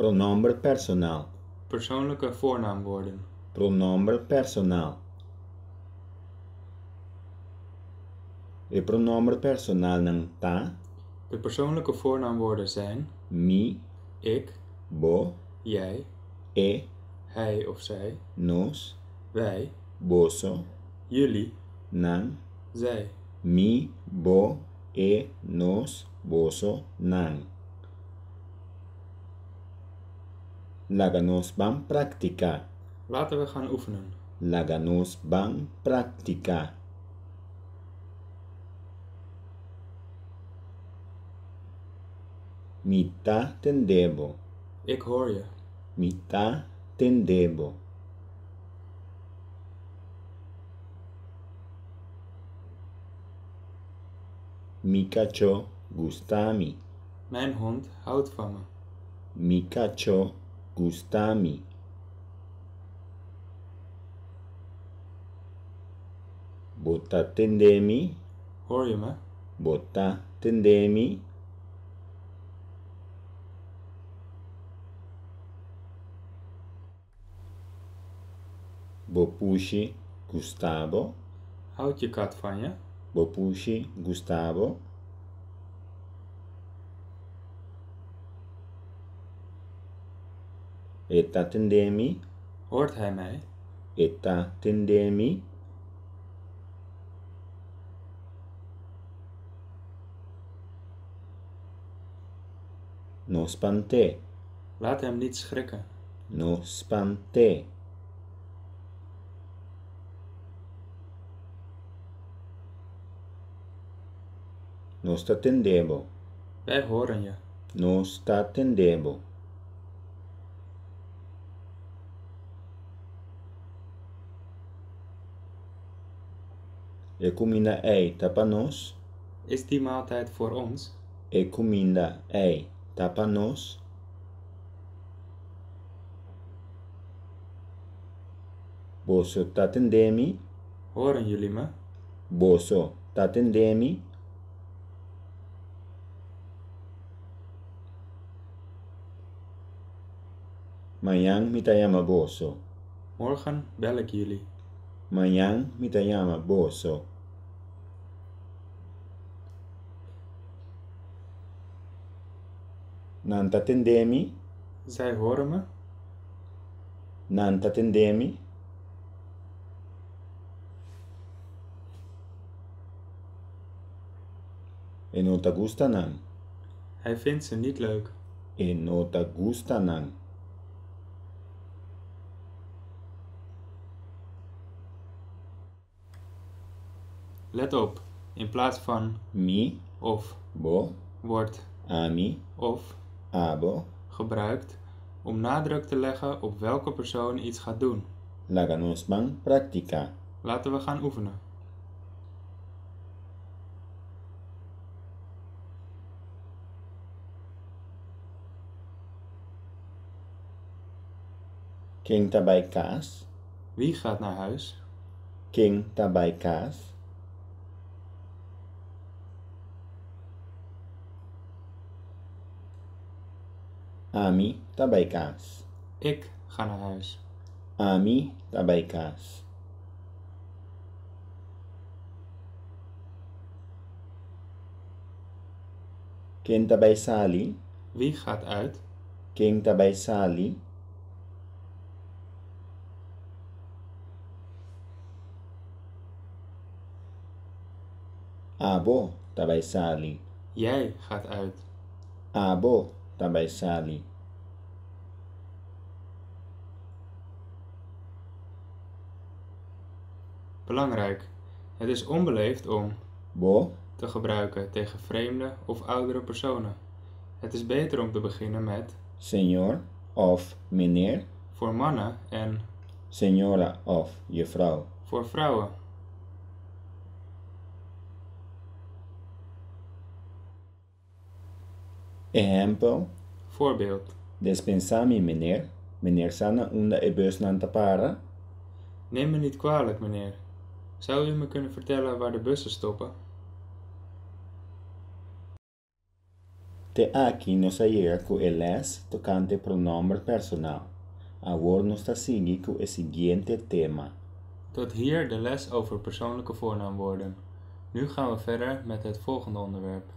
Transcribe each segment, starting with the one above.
Pronomber personal. Persoonlijke voornaamwoorden. Pronomber personal. E pronomber personalnan ta. De persoonlijke voornaamwoorden zijn. Mi, Ik, bo, jij, e, hij of zij, nos, wij, boso, jullie, nan. Zij. Mi, bo, e, nos, boso, nan. Laga nos ban praktiká. Laten we gaan oefenen. Laga nos ban praktiká. Mi ta tende bo. Ik hoor je. Mi ta tende bo. Mi kachó gusta mi. Mijn hond houdt van me. Mi kachó gusta mi. Bo ta tende mi? Hoor je me? Bo ta tende mi? Bo pushi gusta bo? Houdt je kat van je? Bo pushi gusta bo? E ta tende mi? Hoort hij mij? E ta tende mi? No spant'é. Laat hem niet schrikken. No spant'é. Nos ta tende bo. Wij horen je. Nos ta tende bo. E kuminda ei ta pa nos? Is die maaltijd voor ons? E kuminda ei ta pa nos? Boso ta tende mi? Horen jullie me? Boso ta tende mi? Mañan mi ta yama boso. Morgen bel ik jullie. Mañan mi ta yama boso. Nan ta tende mi? Zij horen me? Nan ta tende mi? E no ta gusta nan. Hij vindt ze niet leuk. E no ta gusta nan. Let op, in plaats van Mi, of bo, wordt ami, of abo gebruikt om nadruk te leggen op welke persoon iets gaat doen. Laga nos ban praktiká. Laten we gaan oefenen. Ken ta bai kas? Wie gaat naar huis? Ken ta bai kas? Ami ta bai kas. Ik ga naar huis. Ami ta bai kas. Ken ta bai sali? Wie gaat uit? Ken ta bai sali? Abo ta bai sali. Jij gaat uit. Abo ta bai sali. Belangrijk: het is onbeleefd om Bo te gebruiken tegen vreemde of oudere personen. Het is beter om te beginnen met Señor òf meneer. Voor mannen en Señora òf juffrouw. Voor vrouwen. Ehèmpel. Voorbeeld. Despensá mi, meneer. Meneer sa na unda e bùsnan ta para? Neem me niet kwalijk, meneer. Zou u me kunnen vertellen waar de bussen stoppen? Te aki nos a yega ku e lès tokante pronòmber personal. Awor nos ta sigui ku e siguiente tema. Tot hier de les over persoonlijke voornaamwoorden. Nu gaan we verder met het volgende onderwerp.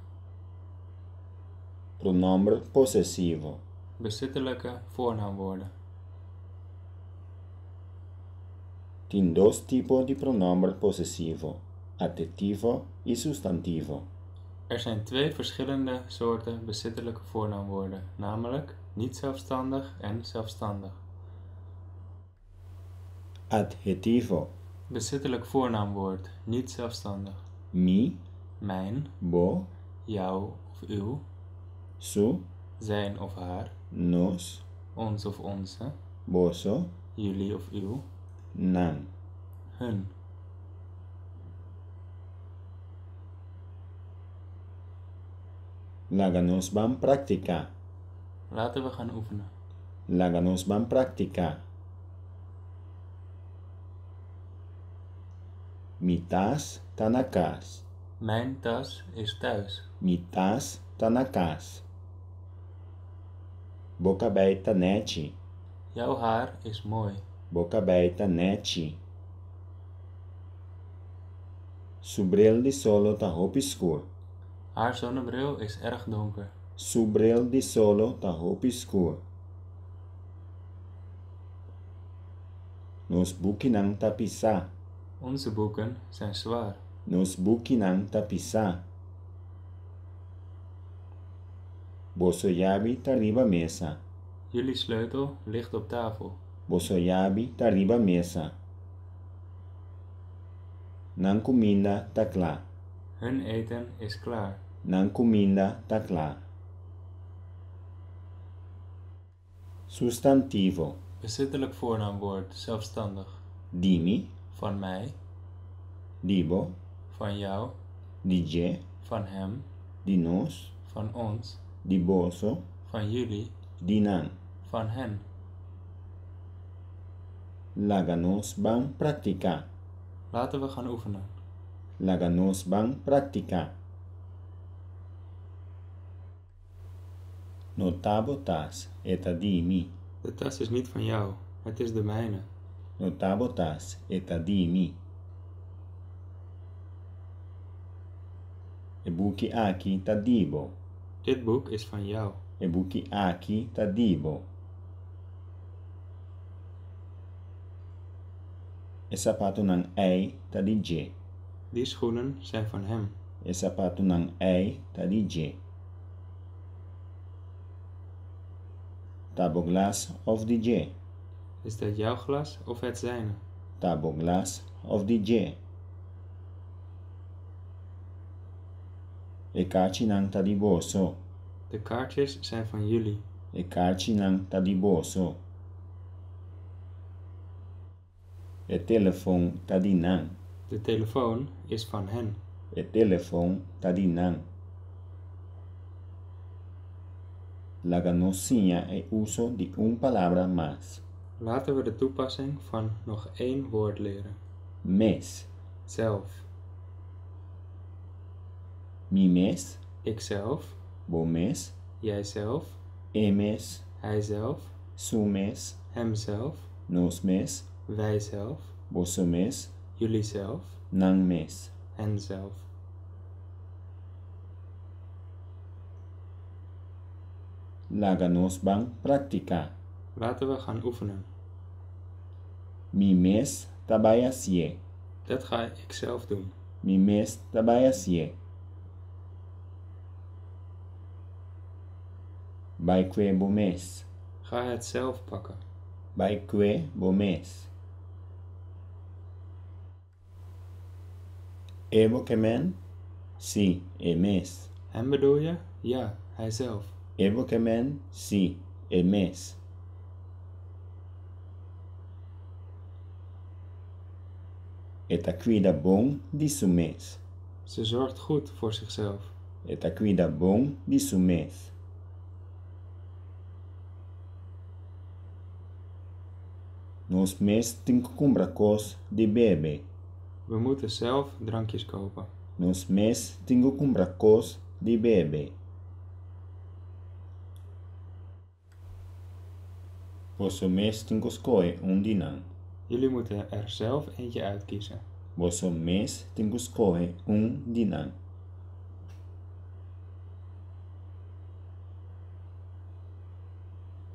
Pronòmber posesivo. Bezittelijke voornaamwoorden. Tin dos tipo di pronòmber posesivo, athetivo i sustantivo. Er zijn twee verschillende soorten bezittelijke voornaamwoorden, namelijk niet-zelfstandig en zelfstandig. Athetivo. Bezittelijk voornaamwoord, niet zelfstandig. Mi, Mijn, bo, jou of uw, su, zijn of haar, nos, ons of onze, boso, jullie of uw, nan. hun. Laga nos ban praktiká. Laten we gaan oefenen. Laga nos ban praktiká. Mi tas ta na kas. Mijn tas is thuis. Mi tas ta na kas. Bo kabei ta nèchi. Jouw haar is mooi. Bo kabei ta nèchi. Su bril di solo ta hopi skur. Haar zonnebril is erg donker. Su bril di solo ta hopi skur. Nos bukinan ta pisá. Onze boeken zijn zwaar. Nos bukinan ta pisá. Boso yabi ta riba mesa. Jullie sleutel ligt op tafel. Boso yabi ta riba mesa. Nan kuminda ta kla. Hun eten is klaar. Nan kuminda ta kla. Sustantivo. Bezittelijk voornaamwoord, zelfstandig. Di mi. Van mij. Di bo. Van jou. Di dje. Van hem. Di nos. Van ons. Di boso. Van jullie. Di nan. Van hen. Laga nos ban praktiká. Laten we gaan oefenen. Laga nos ban praktiká. No ta bo tas, e ta di mi. De tas is niet van jou, het is de mijne. No ta bo tas, e ta di mi. E buki aki ta di bo. Dit boek is van jou. E buki aki ta di bo. E sapatunan ei ta di dje. Die schoenen zijn van hem. E sapatunan ei ta di dje. Ta bo glas òf di dje? Is dat jouw glas of het zijne? Ta bo glas òf di dje? E karchinan ta di boso. De kaartjes zijn van jullie. E karchinan ta di boso. E telefòn ta di nan. De telefoon is van hen. E telefòn ta di nan. Laga nos siña e uso di un palabra mas. Laten we de toepassing van nog één woord leren. Mes. Zelf. Mi mes. Ikzelf. Bo mes. Jijzelf. E mes. Hijzelf. Su mes. Hemzelf. Nos mes. Wijzelf. Boso mes. Juliezelf. Nan mes. Henzelf. Laga nos ban praktiká. Laten we gaan oefenen. Mi mes ta bai hasié. Dat ga ik zelf doen. Mi mes ta bai hasié. Bai kue bo mes. Ga het zelf pakken. Bai kue bo mes. E bo ke men? Sí, e mes. Hem bedoel je? Ja, hijzelf. E bo ke men? Sí, e mes. E ta kuida bon di su mes. Ze zorgt goed voor zichzelf. E ta kuida bon di su mes. Nos mes tin ku kumpra kos di bebe. We moeten zelf drankjes kopen. Nos mes tin ku kumpra kos di bebe. Boso mes tin ku skohe un di nan. Jullie moeten er zelf eentje uitkiezen. Boso mes tin ku skohe un di nan.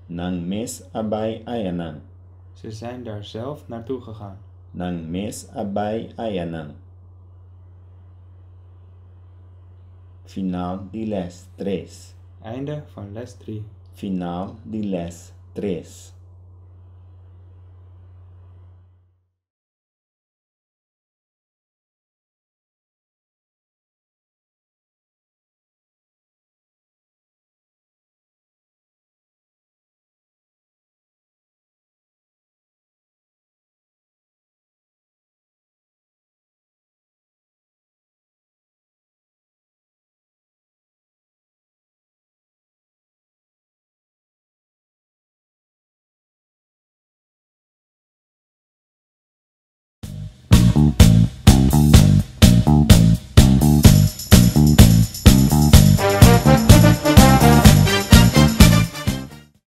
Nan mes a bai ayanan. Ze zijn daar zelf naartoe gegaan. Nan mes a bai ayanan. Final di lès tres. Einde van les 3. Final di lès tres.